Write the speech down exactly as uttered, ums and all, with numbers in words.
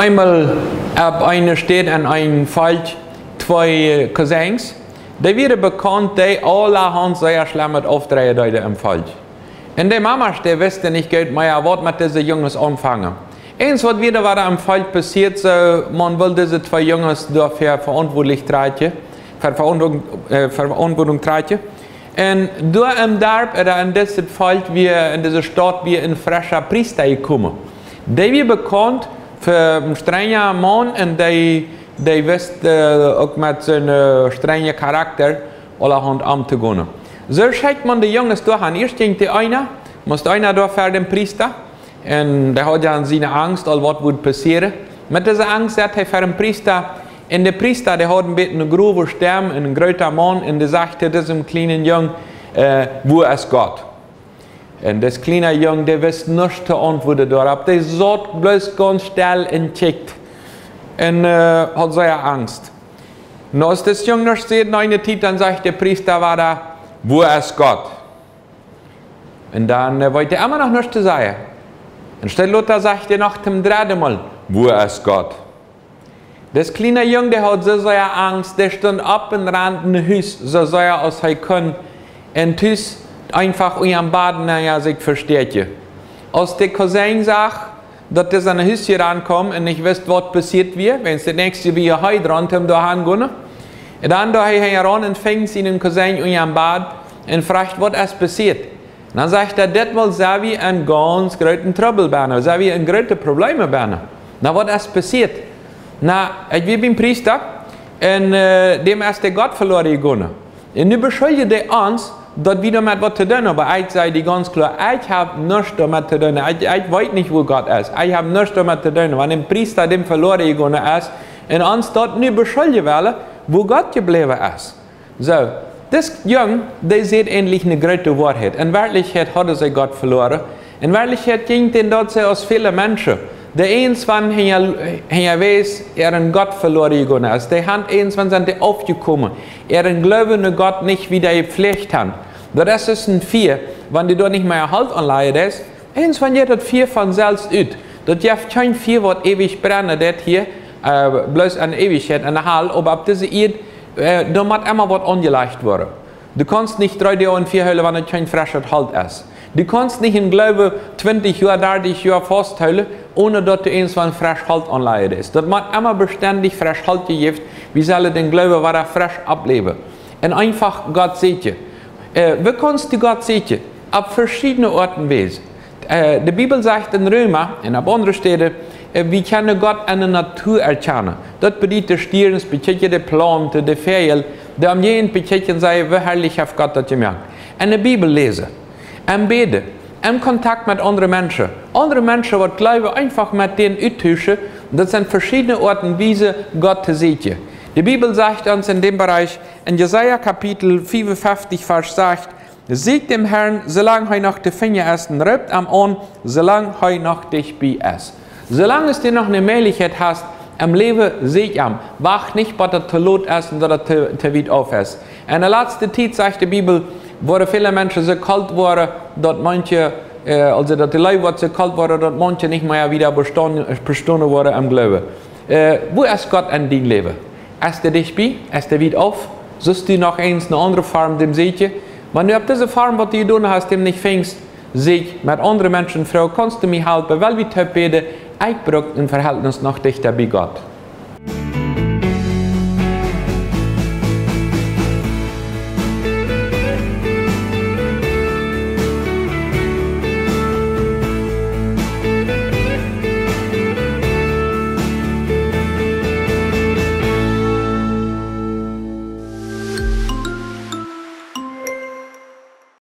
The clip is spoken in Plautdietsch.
Eemol opp eene Städ en een Volkj twee Cousins, dee wieren bekaunt, dee aulahaunt sea schlemmet aufdreien deeden em Volkj. Un de Mamasch, dee wisten nich goot mea, waut met dise Junges aunfangen. Eens waut wia, waut em Volkj passieet, soo, maun wull dise twee Junges doafäa veauntwuatlich trakjen, ver Veauntwuatlich, äh, ver Veauntwuatlich trakjen. Un doa em Darp, ooda en dit Volkj wia, en dise Staut wia een frescha Priesta jekomen. Dee wia bekaunt fa een strenja Maun un dee, dee wist, äh, uk met sienen, äh, strenjen Charakter aulahaunt omtogonen. Soo schekjt maun de Junges doahan. Ieescht jinkj de eena, must eena doa ver dän Priesta. Un dee haud jo siene Angst, aul waut wudd passieren. Met dise Angst sat hee ver dän Priesta. Un de Priesta, dee haud een bät eene growe Stemm, een groota Maun, un dee säd to disem kjlienen Jung: äh, "Wo es Gott?" Un dis kjliena Jung, dee wist nuscht to auntwuaden doaropp. Dee saut bloos gaunz stell un kjikjt. Un, äh, haud sea Angst. Nu, aus dis Jung nuscht säd, no eene Tiet, dan sajcht de Priesta wada: "Wo es Gott?" Un dan, äh, weet hee emma noch nuscht to sajen. Un soo lota sajcht hee noch toom dredden Mol: "Wo es Gott?" Dis kjliena Jung, dee haud soo sea Angst, dee stunt opp un rand no Hus, soo sea aus hee kunn. Un tus eefach unja däm Bad nenn sikj vestäakjen. Aus de Cousin sach, daut dee no Hus jerant kjeem un nich wist, waut passieet wia, wiels daut näakjste wia hee dran, om doahan to gonen. Un dan doa hee hinjaraun un funk sienen Cousin unja däm Bad un fruach: "Waut es passieet?" Un dan sajcht hee: "Dit Mol sent wie en gaunz grooten Trubbel bennen, sent wie en groote Probleme bennen." "Na, waut es passieet?" "Na, ekj wia biem Priesta un, äh, däm es de Gott veloaren jegonen. Un nu beschuldjen dee ons, daut wie doamet waut to doonen haben. Oba ekj säd dee gaunz kloa: Ekj hab nuscht doamet to doonen. Ekj, ekj weet nich, wo Gott es. Ekj hab nuscht doamet to doonen. Wan de Priesta däm veloaren jegonen es un ons daut nu beschuldjen wellen, wo Gott jebläwen es." Soo, dis Jung, dee säd eejentlich eene groote Woarheit. En Werkjlichkjeit hauden see Gott veloaren. En Werkjlichkjeit jinkj daut soo aus väle Menschen, dee eenswan hinja, hinjawäajes äaren Gott veloaren jegonen es. Dee haben eenswan sent dee aufjekomen, äaren Gloowen aun Gott nich wieda jepläajt haben. Daut es soo aus een Fia, wan du doa nich mea Holt aunlajen deist, eenswan jeit daut Fia von selfst ut. Daut jeft kjeen Fia, waut eewich brennen deit hia, äh, bloos en Eewichkjeit en de Hal, oba opp dise Ieed, äh, doa mott emma waut aunjelajcht woaren. Du kaust nich dree Doag een Fia hoolen, wan et kjeen freschet Holt es. Du kaust nich een Gloowen twintich Joa, dartich Joa fausthoolen, onen daut du eenswan fresch Holt aunlajen deist. Daut mott emma bestendich fresch Holt jejäft. Wie sellen dän Gloowen wada fresch oppläwen. Un eefach Gott sieekjen. Äh, woo kaust du Gott sieekjen? Opp veschiedne Oaten un Wiesen. Äh, de Bibel sajcht en Reema un opp aundre Städen, äh, wie kjennen Gott en de Natua erkjanen. Daut bediet de Stierns bekjikjen, de Plaunten, de Väajel, dee omjäajent bekjikjen, sajen: "Woo harlich haft Gott daut jemoakt." En de Bibel läsen, em Bäden, em Kontakt met aundre Menschen. Aundre Menschen, waut jleewen, eefach met dän uttuschen. Daut sent veschiedne Oaten un Wiesen, Gott to sieekjen. De Bibel sajcht ons en däm Bereich, en Jesaja Kapitel fiefunfeftich, Varsch sas: "Sieekjt dän Herrn, soo lang hee noch to finjen es, un roopt am aun, soo lang hee noch dicht bie es." Soo lang aus du noch eene Mäajlichkjeit hast em Läwen, sieekj am. Wacht nich, bat et to lot es un daut et to, to wiet auf es. En de latste Tiet, sajcht de Bibel, woaren väle Menschen soo kolt woaren, daut manche, äh, aulsoo daut de Leew woat soo kolt woaren, daut manche nich mea wieda bestonen, bestonen woaren em Gloowen. Äh, woo es Gott en dien Läwen? Es hee dicht bie? Es hee wiet auf? Sust du noch eemol eene aundre Form däm sieekjen? Wan du opp dise Form, waut du jedonen hast, däm nich finjst, sieekj met aundre Menschen, froag: "Kaust du mie halpen? Well wie toop bäden? Ekj bruck een Vehältnis noch dichta bie Gott."